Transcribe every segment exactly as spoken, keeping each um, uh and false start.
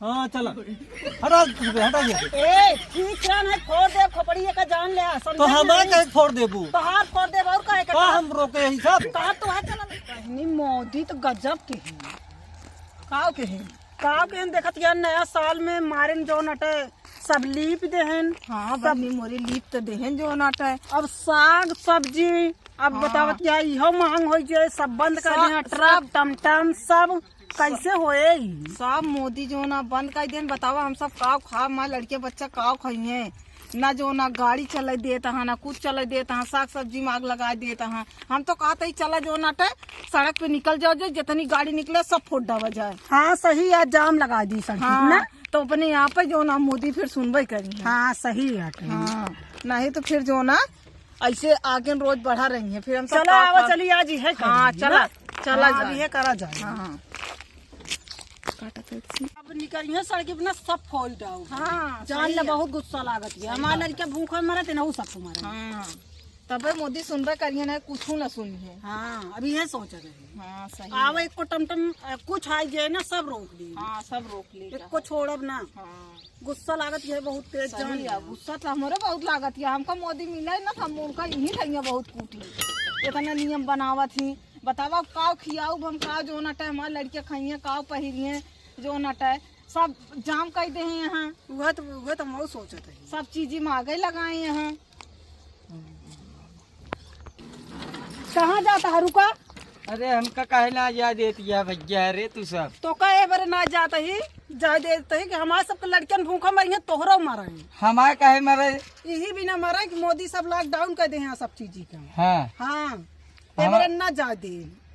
हाँ, चला। हटा, हटा ये। ए, ठीक से नहीं, फोड़ देब खोपड़ी, एका जान ले, समझे तो हमार नहीं? काहे फोड़ देबू? तोहार फोड़ देब, और काहे का का? हम रोके यही सब? कहाँ तो है, चला। बहनी, मोदी तो गजब के है। काव के है? काव के है, देखत यार, नया साल में मारेन जौन अटे, सब लीप देहेन। हाँ, सब बहनी मोरी, लीप तो देहेन जौन अटे। अब साग सब्जी, अब हाँ। बतावत यार, इहो महंग होइ जाए, सब बंद कर सा-, देहेन, ट्रक, सब टमटम, सब कैसे होए ई? सब मोदी जौन बंद कर देन, बतावा हम सब काव खाब, हमार लड़के बच्चा काव खइहें? ना जौन गाड़ी चले देत हैं, ना कुछ चले देत हैं, साग सब्जी में आग लगा देत हैं। हम तो कहत ही चला जौन अटे सड़क पे निकल जाओ, जो जितनी गाड़ी निकले सब फोड़ डावा जाए। हाँ, सही है, जाम लगा दी सड़क हाँ, ना। तो अपने यहाँ पे जौन मोदी फिर सुनबे करी। हाँ, सही है। हाँ, नहीं तो फिर जौन ऐसे आगे रोज बढ़ा रही है, फिर हम सब चला, का आवा, खा- चली, आज ही है हाँ, करी, चला, ना? चला हाँ, जाए। अभी है करा जाए। हाँ। काटा कैसे? अब निकलिए सड़क पे ना, सब फोड़ डाओ। हाँ, जान सही ले, है। बहुत गुस्सा लागत है। सही हमार बात लड़के है। भूखा मरत है ना, वो सब तुम्हारे। हाँ, तबे मोदी सुनबे करिए ना, कुछ ना सुनिए। हाँ, अभी ये सोच रहे हैं। हाँ, सही आवे है। एको टमटम, अ, कुछ आई जाए ना, सब रोक दी। हाँ, सब रोक ली। एको छोड़ब ना। हाँ। गुस्सा लागत है बहुत तेज सही जान है, ले। गुस्सा तो हमरे बहुत लागत है। हमका मोदी मिले ना, तो हम उनका यही ठैया बहुत कूटी। इतना नियम बनावत ही, बतावा, काव खियाऊ हम, काव जौन अटे हमार लड़के खाइए, काव पहिरिए जौन अटे, सब जाम कर दे हैं यहाँ। वह तो, वह तो हम सोचत है। सब चीजी में आगे लगाए हैं। कहाँ जाता है, रुका? अरे, हमका काहे ना जाए देत या भैया रे, तू सब? तो का ए बरे ना जात ही, जाए देत ही कि हमारे सबके लड़कियन भूखा मरी हैं, तोहरो मरा है। हमारे काहे मरे? यही बिना मरा कि मोदी सब लॉकडाउन कर दे हैं सब चीजी का। हाँ। हाँ। हमार एबरन ना जा दे।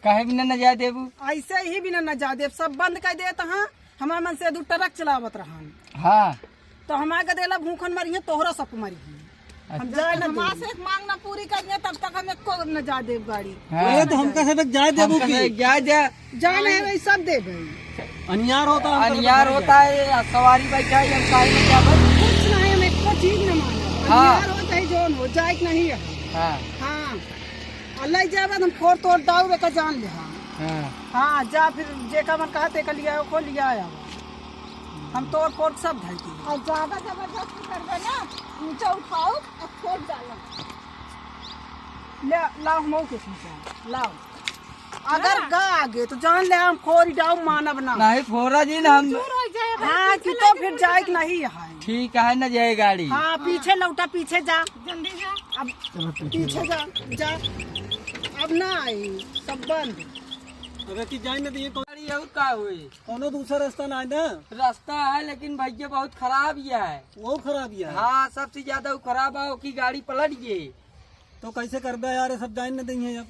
काहे बिना ना जा देबू? ऐसे ही बिना ना जा देब, सब बंद कर देत हाँ। हमार मन से दू ट्रक चलावत रहन। हाँ। तो हमार गदेला भूखन मरी है, तोहरा सब मरी है। हम अच्छा। जाए ना हमार देब। से एक मांग ना पूरी करिए, तब तक हम एको न जा देब गाड़ी। हाँ। अरे तो हमका सब एक जाए देबू हमका की? सब एक जाए दे। जाए नहीं, वही सब देबे। अनियार होता, हमका सब अनियार जाए होता दे। है, सवारी बैठा है, हम काहे में जाबे? कुछ नहीं, हम एको चीज न मांगब। हाँ। अनियार हो चाहे जौन हो, जाए के नहीं है। हाँ। हाँ। आ, लइ जाबे, हम फोड़ तोड़ दाऊ रे का जान ले, हाँ। हाँ। हाँ, जा फिर जेका मन कहा तेका लिया, ओको लिया आवा। हम तोड़ फोड़ सब धइ दी। और ज्यादा जबरदस्ती करबे ना, ऊंचा उठाओ और फोड़ डालो। ले, लाओ, हम के खींचा, लाओ। अगर हाँ। गा आगे तो जान ले, हम फोड़ डाऊ, मानब ना। नहीं, फोड़ा जी ना हम। चूर हो जाए, हाँ, पीछे कि तो लगे फिर तो जाए कि चले। नहीं है। ठीक है, न जाए गाड़ी। हाँ, पीछे लौटा, पीछे जा। जल्दी जा। अब चलो, पीछे पीछे जा, जा। अब ना आई, सब बंद। अगर कि जाए न दिए तो गाड़ी और का हुई? कोनो दूसरा रास्ता ना है ना? रास्ता है, लेकिन भैया बहुत खराब ही है। वो खराब ही है? हाँ, सबसे ज्यादा वो खराब है, कि गाड़ी पलट गई। तो कैसे करबे यार, ये सब जाए न देंगे अब।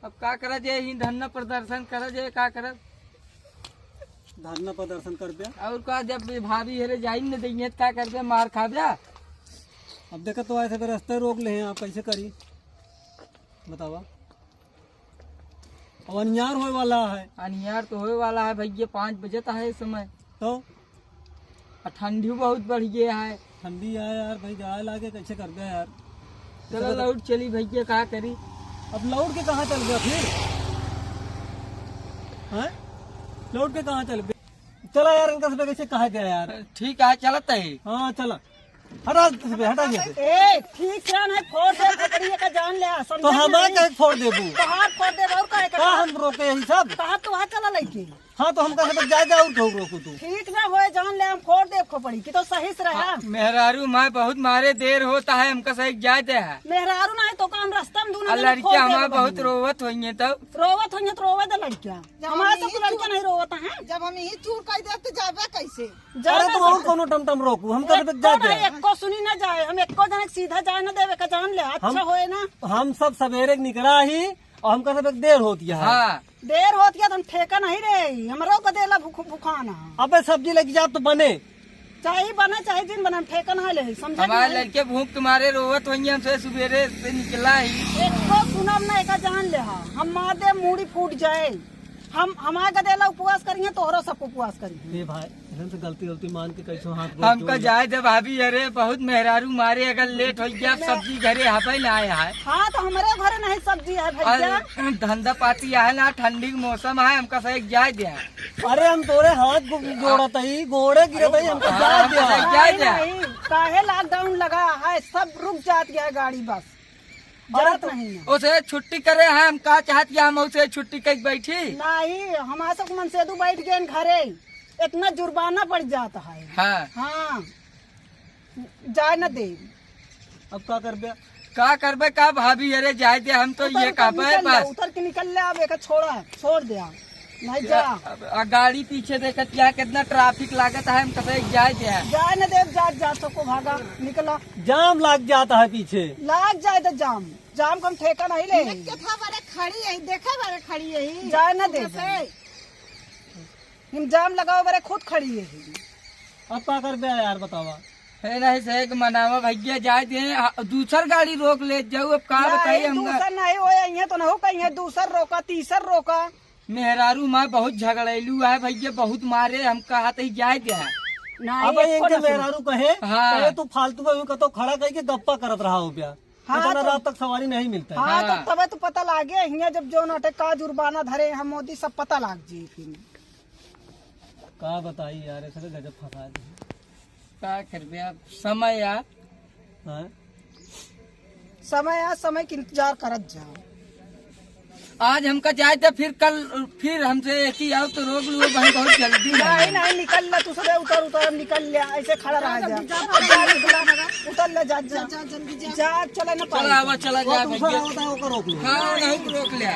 अब का करा जाए, ही धरना प्रदर्शन करा जाए, का करब? धरना प्रदर्शन करबे। और का, जब ये भाभी हेरे जाइन न देइहे, त का करबे, मार खाबे। अब देखा तो ऐसे तो रास्ता रोक ले हैं, आप कैसे करी बतावा? अब अनियार होए वाला है। अनियार तो होए वाला है भैया, पाँच बजे तो है इस समय। तो? आ ठंडी बहुत बढ़ गया है। ठंडी है यार, भाई जाए लागे कैसे कर दे यार। चलो ऐसे तो लौट चली भैया, का करी? अब लौट के कहाँ चल गया फिर? हैं? लौट के कहाँ चल गया? चला यार, इनका सब कैसे कहा गया यार? ठीक है, चलत है। हाँ, चला। हटा, हटा ये। ए, ठीक से नहीं, फोड़ दे, खोपड़ी का जान ले, समझे तो कि हमार नहीं? काहे फोड़ देबू? तो हाथ फोड़ दे, और काहे का? का हम रोके यही सब? तो हाथ तो वहाँ चला लेके। हाँ, तो हमका सब जाए दे, और कहूँ रोकू तू? ठीक ना होए, जान ले, हम फोड़ दे खोपड़ी की, तो सही से रहा। हाँ, मेहरारू माय बहुत मारे, देर होता है, हमका सही जाए दे है। मेहरारू ना है तो का हम रास्ता में दूना आ, जने लड़के फोड़ दे हमार बहन। बहुत रोवत होइए तो। रोवत होइए तो रोवे दे लड़किया। जब हमारे हम सब यही लड़कियां चूर-, नहीं रोवत हैं। जब हम यही चूर कर दे तो जाबे कैसे? जाबे अरे तो और कैसे? कोनो टमटम रोकू, हमका सब एको जाए दे। नहीं, एको सुनी ना जाए, हम एको जने सीधा जाए ना देवे का जान ले, अच्छा हम, होए ना। हम सब सवेरे के निकला ही और हमका सब देर होती है। हाँ। देर होत गया तो हम ठेका नहीं रे, हमरो गदेला भूख-, भुखाना। अबे सब्जी लेके जा तो बने। चाहे बने, चाहे जिन बने, हम ठेका नहीं ले, समझे कि हमारे नहीं? लड़के भूख के मारे रोवत होइए, हमसे सुबेरे से निकला ही। एको सुनब ना, एका जान ले हा। हम मार दे, मूड़ी फूट जाए। हम, हमार गदेला उपवास करिहैं, तोहरो सबको उपवास करिहैं। ए भाई, इहन से गलती, गलती मान के कैसो हाथ गोड़ हमका जोड़ ले। जाए दे भाभी, अरे बहुत मेहरारू मारे, अगर लेट होइ गया, मैं सब्जी घरे हबे ना आए है। हाँ, तो हमरे घरे नहीं सब्जी है भैया। अरे, धंधा पाती है ना, ठंडी के मौसम है, हमका सही जाए दे। अरे, हम तोरे हाथ गो-, जोड़त हई, गोड़े गिरत हई, हमका हाँ, जाए हमका दे। सही जाए नहीं, दे। नहीं, काहे lockdown लगा है, सब रुक जात है गाड़ी बस। जात अरे तो नहीं है। उसे छुट्टी करे हैं, हम का चाहत कि हम उसे छुट्टी कइ बैठी? नहीं, हमारे सब मनसेदू बैठ गए घरे, इतना जुर्माना पड़ जाता है। हाँ। हाँ, जाए न दे। अब का करबे? का करबे का भाभी, अरे जाए दे, हम तो उतर, ये उतर, कहबे निकल ले, बस। उतर के निकल ले, अब एक छोड़ा, छोड़ दे, नहीं जा। अब, आ गाड़ी पीछे देखत क्या कितना traffic लागत है, हम कहे जाए दे। जाए न दे, जा, जा, सबको भागा, निकला। जाम लाग जाता है पीछे। लाग जाए तो जाम। जाम कम ठेका नहीं ले। देख के था बरे खड़ी है, देखा बरे खड़ी है। जाए ना दे। हम जाम लगाओ बरे खुद खड़ी है। अब का करबे यार बतावा। हे नहीं से एक मनावा भैया जाए दे, आ, दूसर गाड़ी रोक ले जाऊ, अब का नहीं, बताई हम। दूसर नहीं होए, ये तो नहीं हो कहीं है, दूसर रोका, तीसर रोका। मेहरारू माँ बहुत झगड़ैलू है भैया, बहुत मारे, हम कहा तही जाए दे। नहीं, अब एको इनके ना सुनो। मेहरारू कहे, हाँ। कहे तू फालतू में कतो खड़ा करके गप्पा करत रहा हो प्यार। हाँ, इतना तो रात तक सवारी नहीं मिलता है। हाँ, हाँ। तो तबे तो पता लागे, हियाँ जब जो नाटे का जुर्माना धरे हैं मोदी, सब पता लाग जी फिर। का बताई यार, ऐसे तो गजब फंसा दी। का करबे अब, समय यार। हाँ? समय आ, समय के इंतजार करत जाओ। आज हमका जाए दे, फिर कल फिर हमसे एक ही आओ तो रोक लो भाई, बहुत जल्दी है। नहीं, नहीं, निकल ला, तू सबे उतर, उतर, अब निकल ले, ऐसे खड़ा रह जा। जा, जा, जा, जा, उतर ले, जा, जा। जा, जा, जल्दी जा। जा, चले ना चला पाए। आवा, चला वो जा दूसरा भैया। होता है, ओकर रोक लो। हाँ, नहीं तो रोक ले।